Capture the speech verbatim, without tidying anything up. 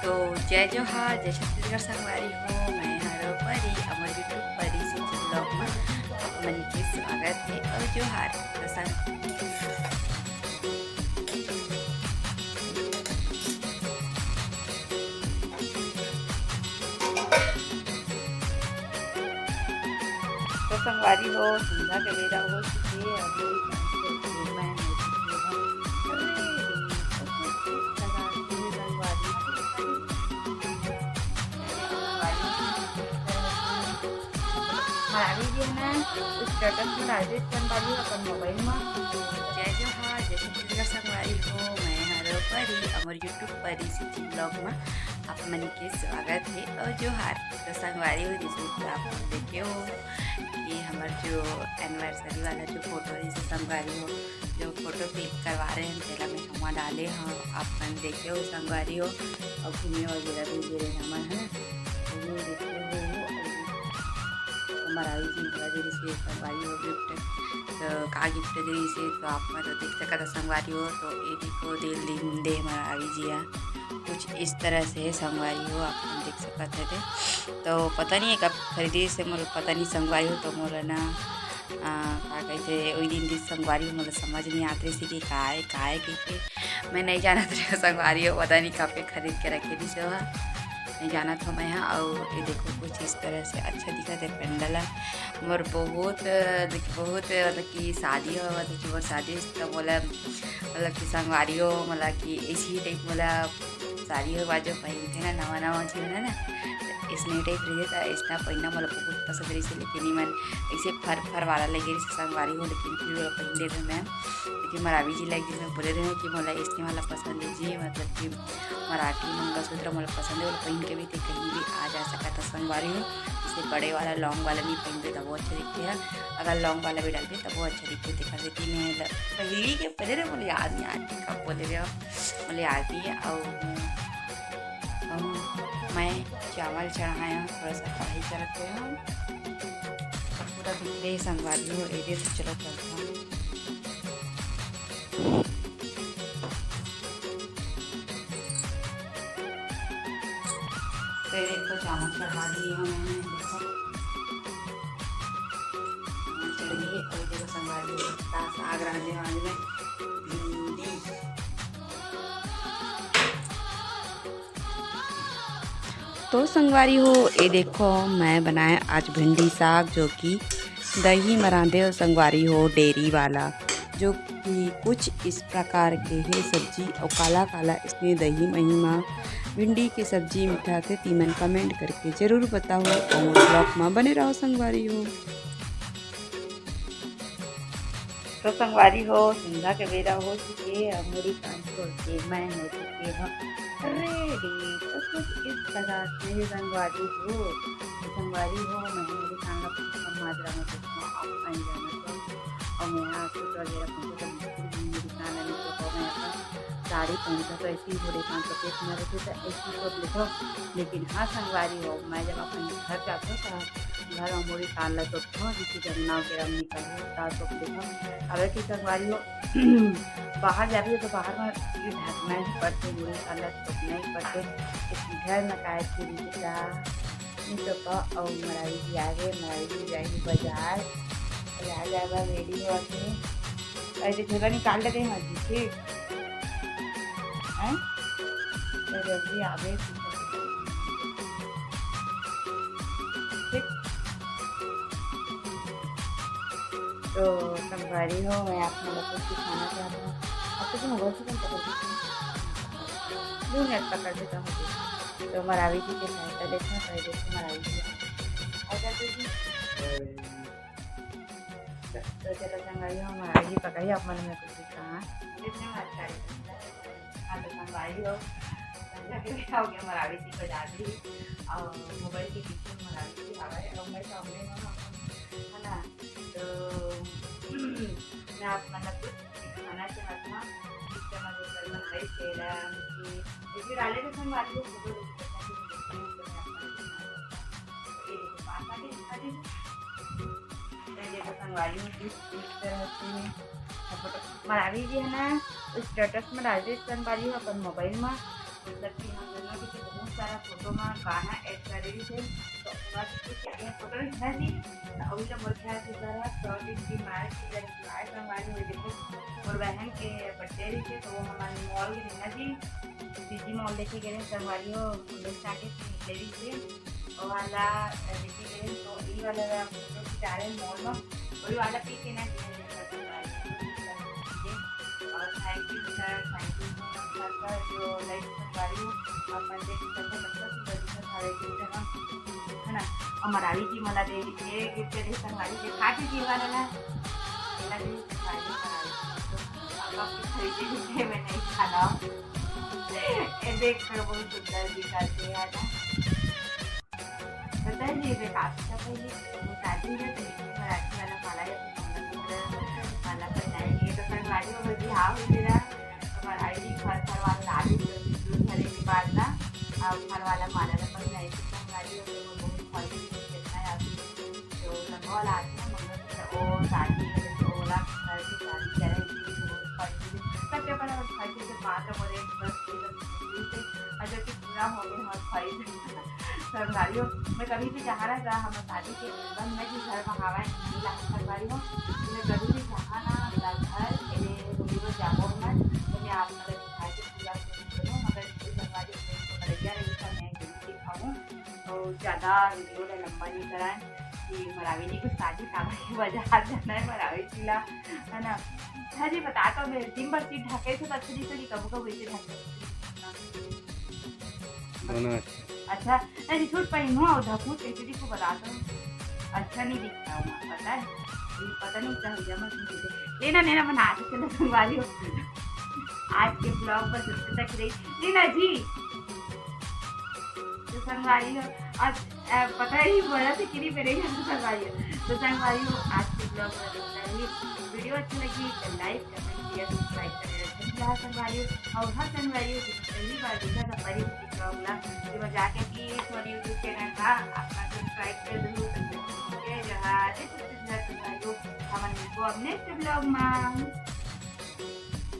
तो जय जोहार, जय छत्तीसगढ़ संगवारी हो, मैं हरो परी, हमर YouTube परी से vlog में आप मन के स्वागत है और जोहार। तो संग- तो संगवारी हो, संध्या के बेरा हो चुके, अब मेरी पाँच बजे मैं हो चुकी हूँ ready। तो कुछ इस तरह से संगवारी हो, संगवारी हो, इस तरह से हमारा भी है ना, status में डाल दे संगवारी हो अपन मोबाइल में। जय जोहार, जय छत्तीसगढ़ संगवारी हो, मैं हरो परी, हमर YouTube परी से vlog में आप मन के स्वागत है और जोहार। तो संगवारी हो, जैसे कि आप देखे हो कि हमर जो anniversary वाला जो photo है, जैसे संगवारी हो, जो photo click करवा रहे हैं, तेला मैं हवा डाले हूँ, आप मन देखे हो संगवारी हो, और घूमे वगैरह भी गे रहे हमन, है ना। तो वो देखे हो, हमारा आई जी मोला दे रहिसे संगवारी हो gift, तो का gift दे रहिसे, तो आप मन तो देख सकत हो संगवारी हो। तो ये देखो, दे दिन दे हमारा आई जी आ कुछ इस तरह से है संगवारी हो, आप मन देख सकत हो। तो पता नहीं है कब खरीदे से, मोला पता नहीं संगवारी हो, तो मोला ना, आ, का कहते, ओई दिन दिस संगवारी हो, मोला समझ नहीं आत रहिसे कि का है, का है कहिके। मैं नहीं जानत रहे संगवारी हो, पता नहीं कब के खरीद के रखे दिस हो, नहीं जानत हो मैं हा। और ये देखो, कुछ इस तरह से अच्छा दिखत है पंडाल ह। मोर बहुत, बहुत मतलब कि शादी हो, मतलब कि मोर शादी तो मोला, मतलब कि संगवारी हो, मतलब कि इसी type मोला साड़ी हो बाजो पहनथे ना, नवा नवा जीवन है ना, तो इसने type रहिथे, तो इसना पहनना मोला बहुत पसंद रहिसे, लेकिन इमन ऐसे फर फर वाला लगे रहिसे संगवारी हो, लेकिन फिर ओला पहन लेथों मैं। लेकिन मोर अभी जी ला एक दिन मैं बोले रहे कि मोला इसने वाला पसंद है जी, मतलब कि मराठी मंगलसूत्र मोला पसंद है, ओला पहन के भी ते कहीं भी आ जा सकत ह संगवारी हो। जैसे बड़े वाला long वाला नहीं पहनबे तब वो अच्छा दिखते है, अगर long वाला भी डालबे तब वो अच्छा दिखते। तेकर सेती मैं ल-, पहली के पहले रे मोला याद नहीं आती कब बोले रहे हो। मोला आती है। और, और मैं चावल चढ़ाया हूँ, थोड़ा सा कढ़ाई करते हैं। पूरा बिखरे संगवारी हो, एदे तो चलो चलता हूँ। तो ये देखो, चावल चढ़ा दिए हूँ मैंने, देखो। चावल चढ़ गए। और देखो संगवारी हो, साग रांधे वाले में भिंडी। तो संगवारी हो, ये देखो, मैं बनाए आज भिंडी साग, जो कि दही म रांधे हो संगवारी हो, डेयरी वाला, जो कि कुछ इस प्रकार के हे सब्जी। और काला काला इसने दही मही मा भिंडी के सब्जी मिठाथे, तीमन comment करके जरूर बताओ और vlog मा बने रहो संगवारी हो। तो संगवारी हो, संध्या के बेरा हो चुके, अब मुड़ी कान छोड़ के मैं हो चुके हूँ ready। तो कुछ इस प्रकार से संगवारी हो, तो संगवारी हो, मैं मुड़ी कान ला कुछ कम मात्रा में कुछ आप बन जाना तो, और मैं यहाँ सूट वगैरह पहनते तो बिल्कुल भी मुड़ी कान ला नहीं तो मैं अपन साड़ी पहनता तो ऐसी मुड़ी कान तो पेट में रहती तो ऐसी तो देखो। लेकिन हाँ संगवारी हो, मैं जब अपन घर जाता तो घर में मुड़ी कान ला तो हो, जिससे जब नाव के रंग निकल हो, ता तो देखो। अब एक संगवारी हो, बाहर जाबे तो बाहर में ये ढकना ही पड़थे, मुड़ी कान ला तो नहीं पड़थे। इस घर में काय चीज का, नहीं तो का, और मरावी जी आ गए, मरावी जी जाएगी बाजार, बाजार जाएगा, ready हो आके। ऐसे झोला निकाल लेते हैं जी, ठीक है? तो जल्दी आवे, ठीक। तो संगवारी हो, मैं आप मन ला कुछ दिखाना चाहता हूँ। आप तो मोबाइल से कौन पकड़ सकते हैं? दो मिनट पकड़ लेता हूँ। तो मरावी जी के सहायता लेते हैं, पहले तो मरावी जी। और क्या दीदी? तो चलो संगवारी हो, मरावी जी पकड़ी, आप मन में कुछ दिखा। कितने मार हाँ, तो संगवारी हो, संध्या के बेरा हो गया, मरावी जी बजा दी और मोबाइल के पीछे मरावी जी आवे और मैं सामने में हूँ, है ना? तो मैं आप मन ला कुछ दिखाना चाहत हूँ, जिससे मैं जो कल बनाई तेरा, उनकी वीडियो डाले थे संगवारी हो, फोटो लेके देखा कि मैं देखती हूँ, तो मैं आप मन ला दिखाना चाहता हूँ। ये देखो, पास आके दिखा दीजिए। तो ये देखो संगवारी हो, कुछ इस तरह से फोटो मरावी जी है ना, status में डाल दे संगवारी हो अपन मोबाइल में, मतलब कि हम दोनों की तो फोटो में गाना ऐड करे रहिस हे, तो ओकर ये फोटो रखना जी। अभी तो मोर ख्याल से जरा सौ डिग्री मार के जरा लाए संगवारी हो, देखो मोर बहन के बर्थडे रहिस हे, तो वो हमन मॉल गे रहिन जी, सीजी मॉल देखे गे रहिन संगवारी हो, लेके निकले रहिस हे, वो वाला देखे गे रहिन, तो ई वाला फोटो खिंचा रहे मॉल में, वही वाला पी के ना और thank you sir, thank you so much sir, जो लाइक संगवारी हो, आप मन देख सकते हो, कितना सुंदर दिखत हवे gift ह, है ना? और मरावी जी मला दे, ये gift दे संगवारी, दिखा दीजिए वाला ना, वाला दे संगवारी, आप आपकी खरीदे भी थे, मैं नहीं खाना। ये देख कर बहुत सुंदर दिखाते हैं ना। पता है जी, मैं काफी पहले वो शादी में तो मराठी वाला माला या तो माला पहनाएंगे, तो संगवारी हो गई, हाँ, हो गया। तो मराठी घर, घर वाला ला दी, तो दूध भरे के बाद ना, अब घर वाला माला ला पहनाई, तो संगवारी हो गई, वो बहुत फल भी कितना है, अभी तो लंबा वाला आदमी है, मगर वो शादी है, तो ओला घर की शादी करे, तो बहुत फल भी, सबके अपन अपन फल के पात्र बोले, बस ये सब चीज़ है। और जो कि पूरा हो गया हमारा फल। संगवारी हो, मैं कभी भी जहाँ रहता, हम शादी के बंद में भी घर में हवा नहीं ला संगवारी हो, तो मैं कभी भी जहाँ ना अपना घर, मेरे होली में जाबो ना, तो मैं आप मतलब दिखा के पूरा करूँ, मगर इस संगवारी हो, तो बढ़िया रही था, मैं जरूर दिखाऊँ। तो ज़्यादा वीडियो ला लंबा नहीं कराएं कि मरावी जी को शादी काबर के बाजार जाना है, मरावी जी ला, है ना? हाँ जी, बता तो मैं दिन भर सीट ढके थे, तो अच्छे दिखे, कबू कबू इसे ढके। दोनों अच्छा। अच्छा, नहीं, सूट पहनू और ढकू, कैसे दिखू बता तो। अच्छा नहीं दिखता हूँ, पता है? ये पता नहीं क्या हो गया, मैं समझ गई। लेना, लेना, बना के चलो संगवारी हो। आज के ब्लॉग बस इतने तक रही। लेना जी। तो संगवारी हो, आज, अ, पता ही बोला था कि नहीं मेरे यहाँ संगवारी हो। तो संगवारी हो, आज के ब्लॉग में इतना ही। वीडियो अच्छी लगी तो लाइक, कमेंट, शेयर, सब्सक्राइब करना नहीं भूलना संगवारी हो। और हर संगवारी हो, जिसने पहली बार देखा था परी के ब्लॉग ला, तो मैं जाके प्लीज मेरे YouTube चैनल का अपना सब्सक्राइब कर दो। जय जोहार, जय छत्तीसगढ़ संगवारी हो। हमन मिलबो अब नेक्स्ट ब्लॉग में।